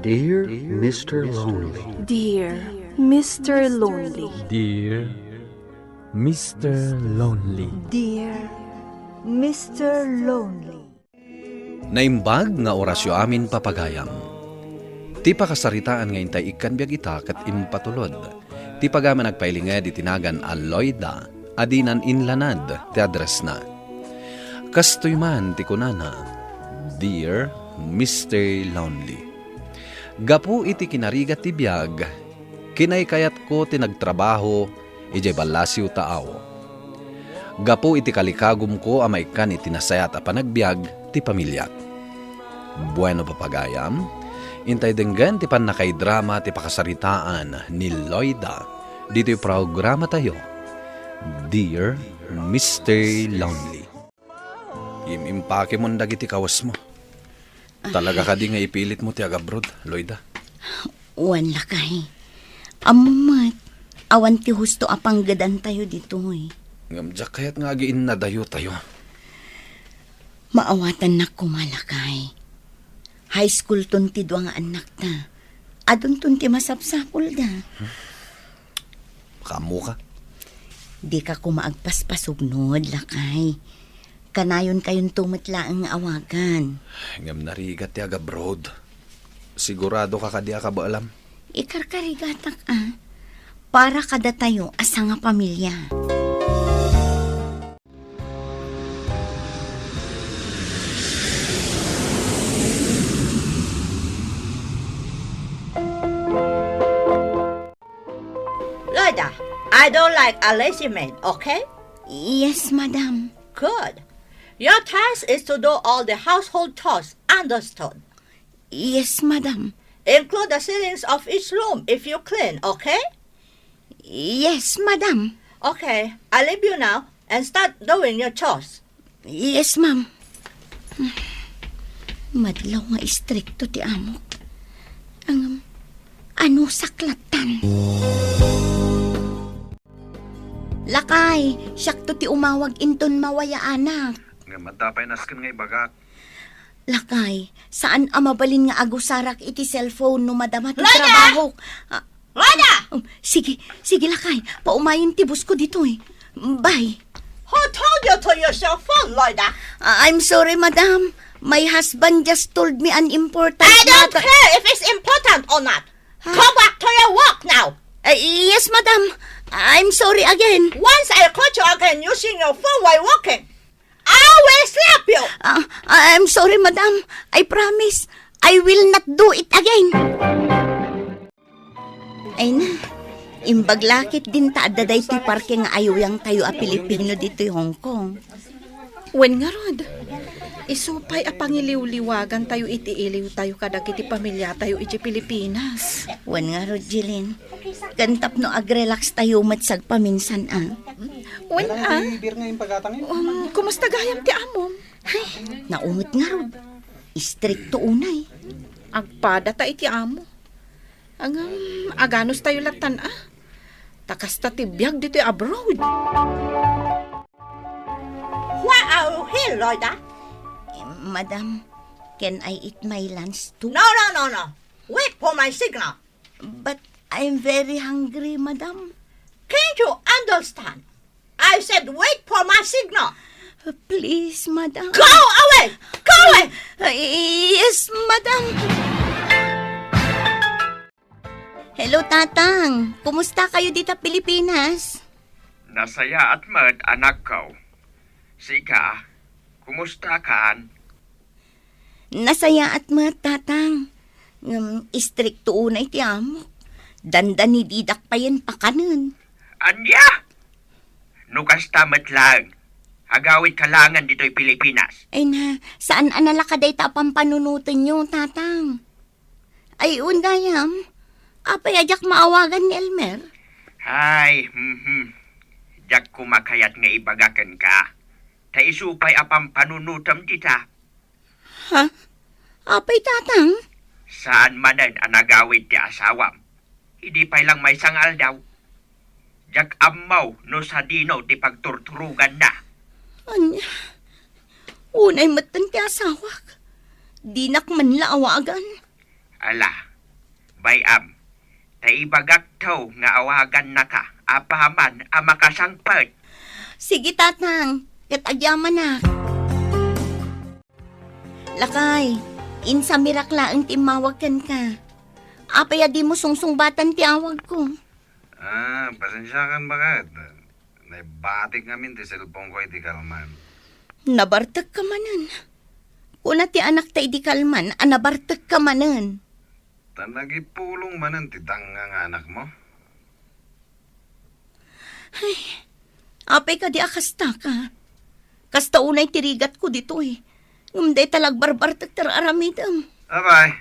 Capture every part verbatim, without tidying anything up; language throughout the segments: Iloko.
Dear Mister Lonely. Dear Mister Lonely. Dear Mister Lonely. Dear Mister Lonely. Naimbag nga orasyo amin, papagayam. Ti pakasaritaan nga intay ikkan biag ita ket impatulod. Ti pagaman agpailinged iti nagan a Loida a dinan inlanad ti addressna. Kastoy man ti kunana, "Dear Mister Lonely, gapu iti kinarigat ti biag, kinaykayatko ti nagtrabaho idiay ballasiw taaw. Gapu iti kalikagumko a maikkan iti nasayaat a panagbiag ti pamiliak." Bueno, papagayam, intay denggen ti pannakaidrama ti pakasaritaan ni Loida ditoy programatayo, Dear Mister Lonely. Im-impakemon dagiti kawesmo. Talaga kadi nga ipilitmo ti agabroad, Loida? Wen, lakay. Ammom met, awan ti husto a panggedantayo ditoy. Ngem diak kayat nga agiinnadayo tayo. Maawatannak koma, lakay. High school ton ti dua nga annakta. Adunton ti masapsapulda. Makaammoka? Dika koma agpaspasugnod, lakay. Kanayonkayonto met laeng nga awagan. Ngem narigat ti agabroad. Siguradoka kadi a kabaelam? Ikarkarigatak a. Para kadatayo a sangapamilia. Loida, I don't like a lazy man, okay? Yes, madam. Good. Your task is to do all the household chores, understood? Yes, madam. Include the ceilings of each room if you clean, okay? Yes, madam. Okay, I leave you now and start doing your chores. Yes, ma'am. Madlaw nga istrikto ti amok. Ang, ano, saklatan? Lakay, siakto ti umawag inton mawayaanak. Ngem adda pay nasken nga ibagak. Lakay, saan a mabalin nga agusarak iti cellphone no madama ti Loida! Trabahok. Ah, Loida! Um, sige, sige, lakay. Paumayen ti busko ditoy. Bye. Who told you to use your phone, Loida? Ah, I'm sorry, madam. My husband just told me an important I don't matter. Care if it's important or not. Huh? Go back to your work now. Ah, yes, madam. I'm sorry again. Once I caught you again using your phone while working, I will slap you! Ah, I'm sorry, madam. I promise, I will not do it again. Ay na, imbag lakit din ta adda daytoy parke nga ayuyang tayo a Pilipino ditoy Hong Kong. Wen ngarud, isu pay a pangiliwliwagan tayo iti iliw tayo kadagiti pamilya tayo iti Pilipinas. Wen ngarud, Jeline, ken tapno agrelax tayo met sagpaminsan a. Wen a? Beer nga impagatang yun. Um, kumusta gayam ti amom? Ay, naunget ngarud. Istrikto unay. Agpada ta iti amo. Agam, aganos tayo latan a. Ta kasta ti biag ditoy abroad. Why are you here, Loida? Eh, madam, can I eat my lunch too? No, no, no, no. Wait for my signal. But I'm very hungry, madam. Can't you understand? I said wait for my signal. Please, madam. Go away! Go away! Yes, madam. Hello, Tatang. Kumusta kayo dita Pilipinas? Nasayaat met, anakko. Sika, kumusta kan? Nasayaat met, Tatang. Ngem istrikto unay ti amok. Dandani didak payen pakanen. Ania? No kasta met laeng, agawid ka laengen ditoy Pilipinas. Ay na, saan a nalaka dayta a pampanunotenyo, Tatang? Ay, wen gayam, apay a diak maawagan ni Elmer? Ay, mhm. Diak koma kayat nga ibaga kenka. Ta isu pay a pampanunotem dita. Ha? Apay, Tatang? Saan manen a nagawid ti asawam. Idi pay lang maysa nga aldaw. Diak ammo no sadino ti pagturturoganna. Ania? Unay metten ti asawak. Dinak man la awagan. Ala, pay-am. Ta ibagakto nga awagannaka apaman a makasangpet. Sige, Tatang, ket agyamanak. Lakay, insamirak laeng ti immawag kenka. Apay a dimo sungsungbatan ti awagko? Ah, pasensiakan baket. Naibatik ngamin ti cellphone ko iti kalman. Nabartekka manen. Kuna ti anakta idi kalman a nabartekka manen. Ta nagipulong manen ti danga nga anakmo. Ay, apay kadi a kastaka? Kasta unay ti rigatko ditoy. Ngem dayta la agbarbartek ti ar-aramidem. Apay,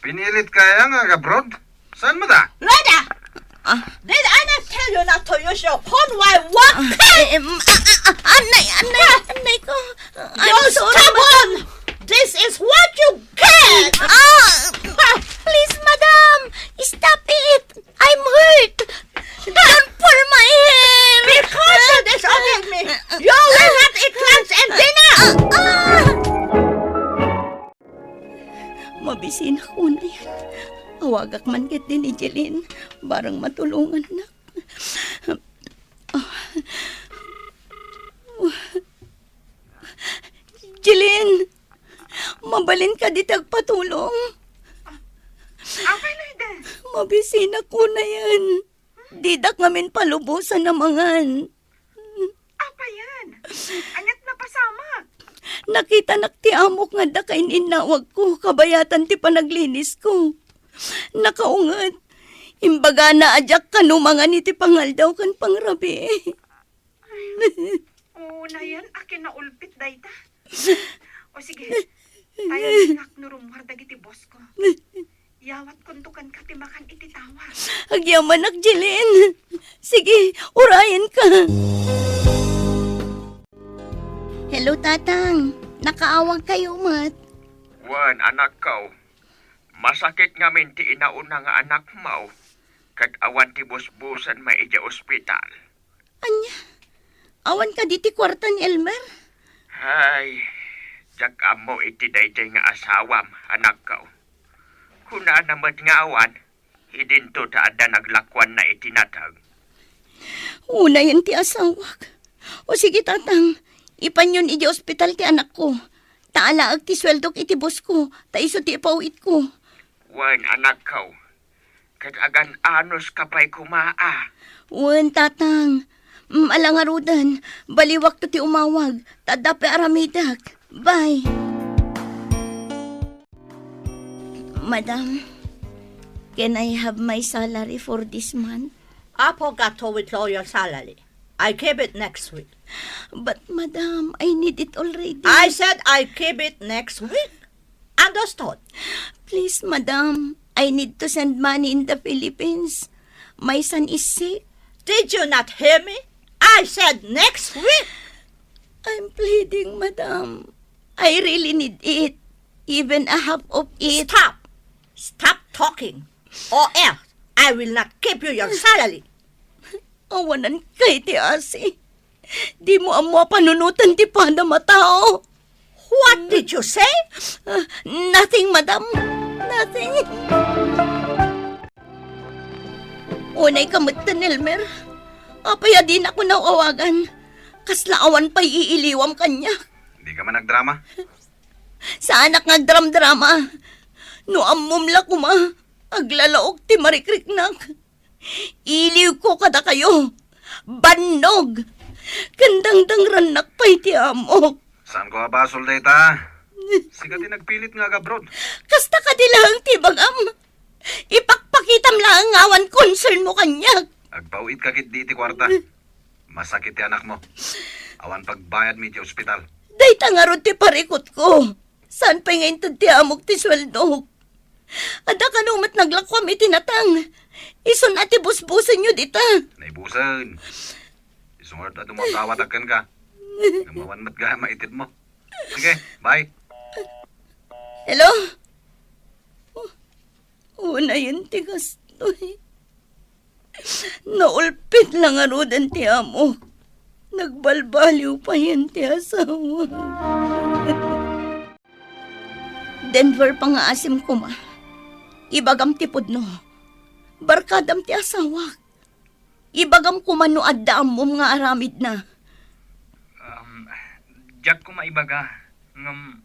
pinilit kaya nga ag-abroad? Saan mo da? Reda! Ah. Did I not tell you not to use your phone while walking? Ah, eh, em, ah, ah, ah, anay, anay, anay ko. I'm You sorry, stubborn! Madam. This is what you get! Ah, please, madam, stop it. I'm hurt. Don't pull my hair. Be cautious this of me. You will not eat lunch and dinner! Ah, ah. Mabisinak unayen. Awagak man ketdi ni Jeline, barang matulongannak. Jeline, mabalin kadi ti agpatulong? Apay, Loida? Mabisinak unayen. Didak ngamin palubosan a mangan. Apayen? Aniat napasamak? Nakitanak ti amok nga adda kain-innawagko kabayatan ti panaglinisko. Nakaunget. Imbagana a diak kano mangan iti pangaldaw ken pangrabii. Ay, unayen a kinaulpit dayta. O sige, tayo ngak no rummuar dagiti boss ko. Yawatkonto kenka ti makan iti tawag. Agyamanak, Jeline. Sige, urayenka. Hello, Tatang. Nakaawagkayo met. Wen, anakko. Masakit ngamin ti inauna nga anakmo, ket awan ti busbusen met idiay ospital. Ania? Awan kadi ti kuarta ni Elmer? Ay, diak ammo iti daydiay nga asawam, anakko. Kunana met nga awan, idinto ta adda naglakuanna iti nateng. Unayen ti asawak. O sige, Tatang, ipanyon idiay ospital ti anakko. Ta alaek ti sueldok iti boss ko, ta isu ti ipaw-itko. Wen, anakko, ket agan-anos ka pay koma a. Wen, Tatang. Mm, ala ngaruden, baliwakto ti umawag, ta adda pay aramidek. Bye. Madam, can I have my salary for this month? Apo got to withdraw your salary. I give it next week. But, Madam, I need it already. I said I give it next week. Understood? Please, Madam, I need to send money in the Philippines. My son is sick. Did you not hear me? I said next week. I'm pleading, Madam. I really need it. Even a half of it. Stop! Stop talking, or else I will not give you your salary. Awanan kay ti asi. Di mo ammo a panunotan ti padam a tao. What did you say? Ah, nothing, madam. Nothing. Unay ka metten, Elmer. Apay a dinak awagan? Kasla awan pay iiliwam kaniak. Di ka man nagdrama? Saanak nga agdramdrama. No ammom la koma, aglalaok ti marikriknak. Iliwko kadakayo, bannog, ken dangdangrannak pay ti amok. Saanko a basol dayta? Sika ti nagpilit nga ag-abroad. Kasta kadi laeng ti ibagam. Ipakpakitam laeng nga awan concern mo kaniak. Agpaw-it ka ketdi iti kuarta. Masakit ti anakmo. Awan pagbayad mi iti ospital. Dayta ngarud ti parikutko. Saan pay nga inted ti amok ti sueldok? Adda kano met naglakuam iti natang. Isun a ti busbusenyo dita. Naibusen. Isu ngarud a dumawdawatak kenka. Ngem awan met gayam maitedmo. Sige, bye. Hello? Unayen ti kastoy. Naulpit la ngaruden ti amok. Nagbalbaliw payen ti asawa. Denver pangaasim koma. Ibagam ti pudno. Barkadam ti asawak. Ibagam koma no adda ammom nga aramidna. Um, diak koma ibaga, ngem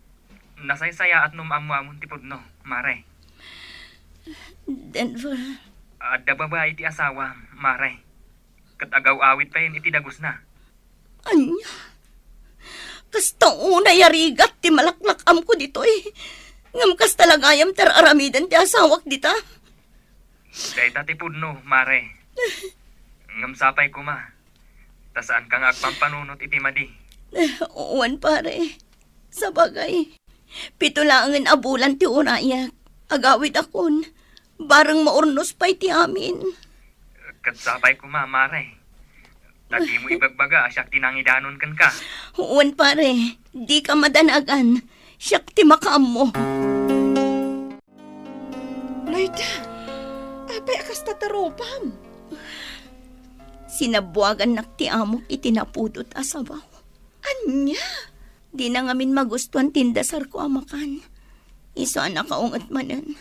nasaysayaat no maammoamon ti pudno, Mare. Denver. Adda babai ti asawam, Mare. Ket agaw-awid payen iti dagusna. Ania? Kasta unay a rigat ti malaklak-amko ditoy. Ngem kasta la gayam ti ar-aramiden ti asawak dita. Dayta ti pudno, Mare. Ngem sapay koma, ta saanka nga agpampanunot iti madi. Wen, pare. Sabagay, pito laengen a bulan ti unayek. Agawidakon. Bareng maurnos pay ti amin. Ket sapay koma, Mare. Ta dimo ibagbaga a siak ti nangidanon kenka. Wen, pare, dika madanagan. Siak ti makaammo. Loida, apay a kasta ti rupam? Sinabuagannak ti amok iti napudot a sabaw. Ania? Dina ngamin magustuan ti indasarko a makan. Isu a nakaunget manen.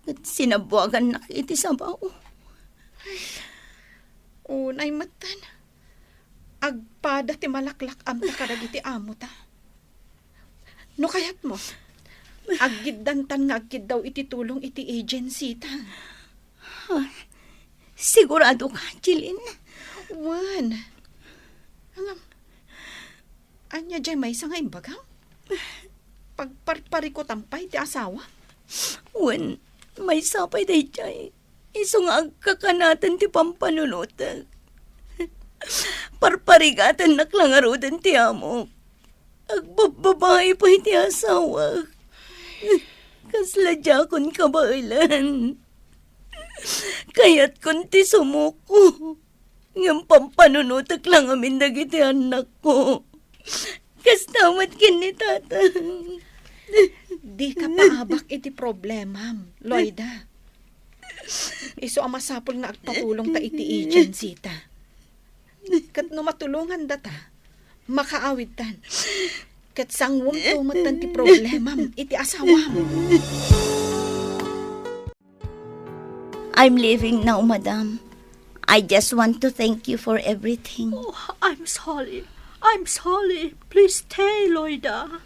Ket sinabuagannak iti sabaw. Unay metten. Agpada ti malaklak-amta kadagiti amota. No kayatmo, aggiddantan nga agkiddaw iti tulong iti agency ta. Ah, sigurado ka, Jeline? Wen. Ngem, ania jay maysa nga imbagam? Pagparparikutam pay ti asawa? Wen, maysa pay dayjay. Isu nga agkakanaten ti pampanunotek. Parparigatennak la ngaruden ti amok. Agbabbabai pay ti asawak. Kasla diakon kabaelan. Kayatkon ti sumoko. Ngem pampanunotek la ngamin dagiti annakko. Kasta met ken ni Tatang. Dika paabak iti problemam, Loida. Isu a masapul nga agpatulongta iti agency ta. Ket no matulongandata, makaawidtan. Ket sanguem metten ti problemam iti asawam. I'm leaving now, madam. I just want to thank you for everything. Oh, I'm sorry. I'm sorry. Please stay, Loida.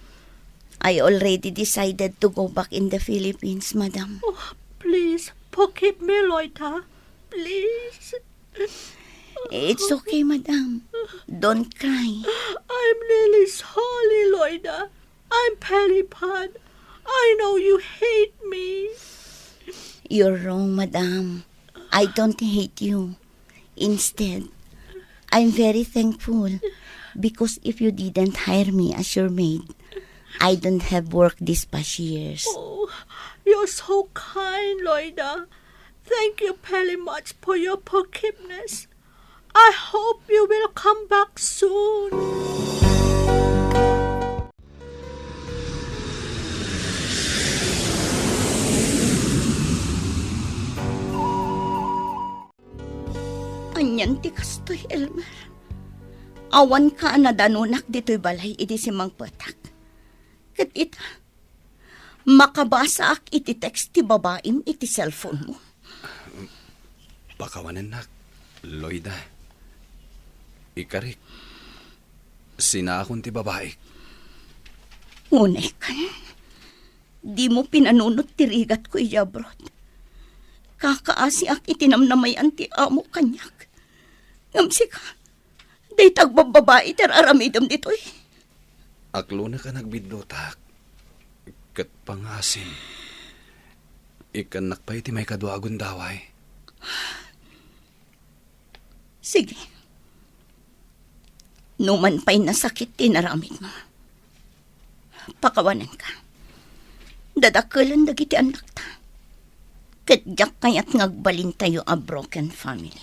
I already decided to go back in the Philippines, madam. Oh, please, forgive me, Loida. Please. It's okay, madam. Don't cry. I'm really sorry, Loida. I'm very bad. I know you hate me. You're wrong, madam. I don't hate you. Instead, I'm very thankful because if you didn't hire me as your maid, I don't have work these past years. Oh, you're so kind, Loida. Thank you very much for your forgiveness. I hope you will come back soon. Anian ti kastoy, Elmer? Awanka a nadanonak ditoy balay idi simmangpetak. Ket ita, makabasaak iti text ti babaim iti cellphone-mo. Pakawanennak, Loida. Ikarik, sinaakon ti babaik. Unay kan, dimo pinanunot ti rigatko idiay abroad. Kakaasiak iti namnamayan ti amok kaniak. Ngem sika, dayta agbabbabai ti ar-aramidem ditoy. Aklonek a nagbiddutak, ket pangngaasim, ikkannak pay ti maikadua a gundaway. Sige. Numan pay nasakit ti inaramidmo, pakawanenka. Dadakelen dagiti annakta. Ket diak kayat nga agbalintayo a broken family.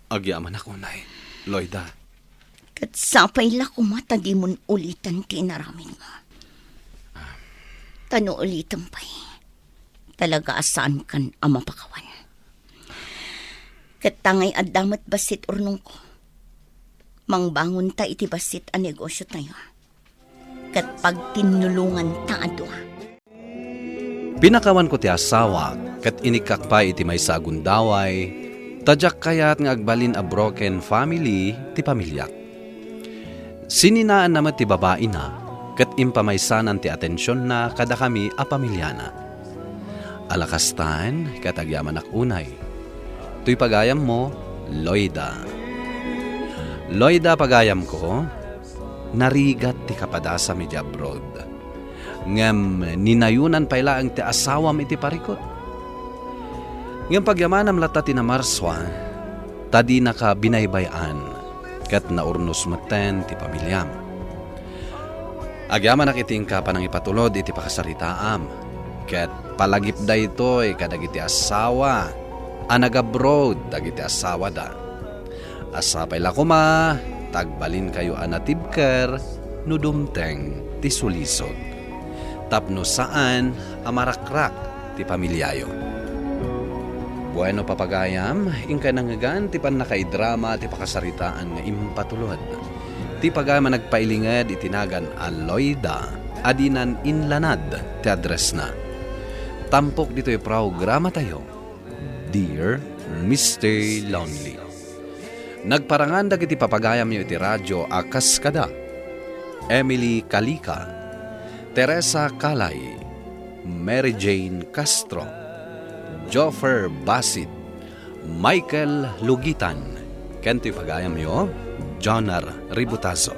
Agyamanak unay, Loida. Ket sapay la koma ta dimon uliten ti inaramidmo. Ta no ulitem pay, talaga a saankan a mapakawan. Ket ta ngay adda met bassit urnongko, mangbangonta iti bassit a negosiotayo. Ket pagtinnulonganta a dua. Pinakawanko ti asawak, ket inikkak pay iti maysa a gundaway, ta diak kayat nga agbalin a broken family ti pamiliak. Sininaanna met ti babaina, ket impamaysanan ti atensionna kadakami a pamiliana. Ala kastan, ket agyamanak unay. Toy pagayammo, Loida. Loida, pagayamko, narigat ti kapadasam idiay abroad. Ngem ninayonan pay laeng ti asawam iti parikut. Ngem pagyamanam latta ti namarsua, ta dinaka binaybay-an, ket naurnos metten ti pamiliam. Agyamanak iti inka panangipatulod iti pakasaritaam, ket palagip daytoy kadagiti asawa a nagabroad dagiti asawada. Sapay la koma ta agbalinkayo a natibker no dumteng ti sulisog, tapno saan a marakrak ti pamiliayo. Bueno, papagayam, inkay nangngegan ti pannakaidrama ti pakasaritaan nga impatulod. Ti pagayam a nagpailinged iti nagan a Loida a dinan inlanad ti addressna. Tampok ditoy programatayo, Dear Mister Lonely. Nagparangan dagiti papagayamyo iti radio a kas kada Emily Calica, Teresa Calay, Mary Jane Castro, Joffer Basit, Michael Lugitan, ken toy pagayamyo, Jonar Ributazo.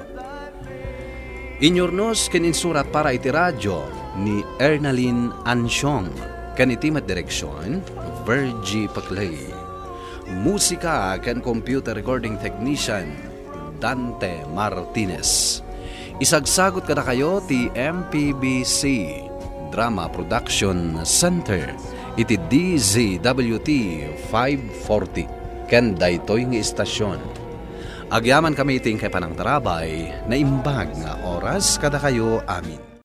Inyurnos ken insurat para iti radio ni Ernalyn Ansiong, ken iti met direksion, Virgie Paclay. Musika ken computer recording technician, Dante Martinez. Isagsagut kadakayo ti M P B C Drama Production Center iti D Z W T five forty ken daytoy nga istasyon. Agyamankami iti inkay panangtarabay, naimbag nga oras kadakayo amin.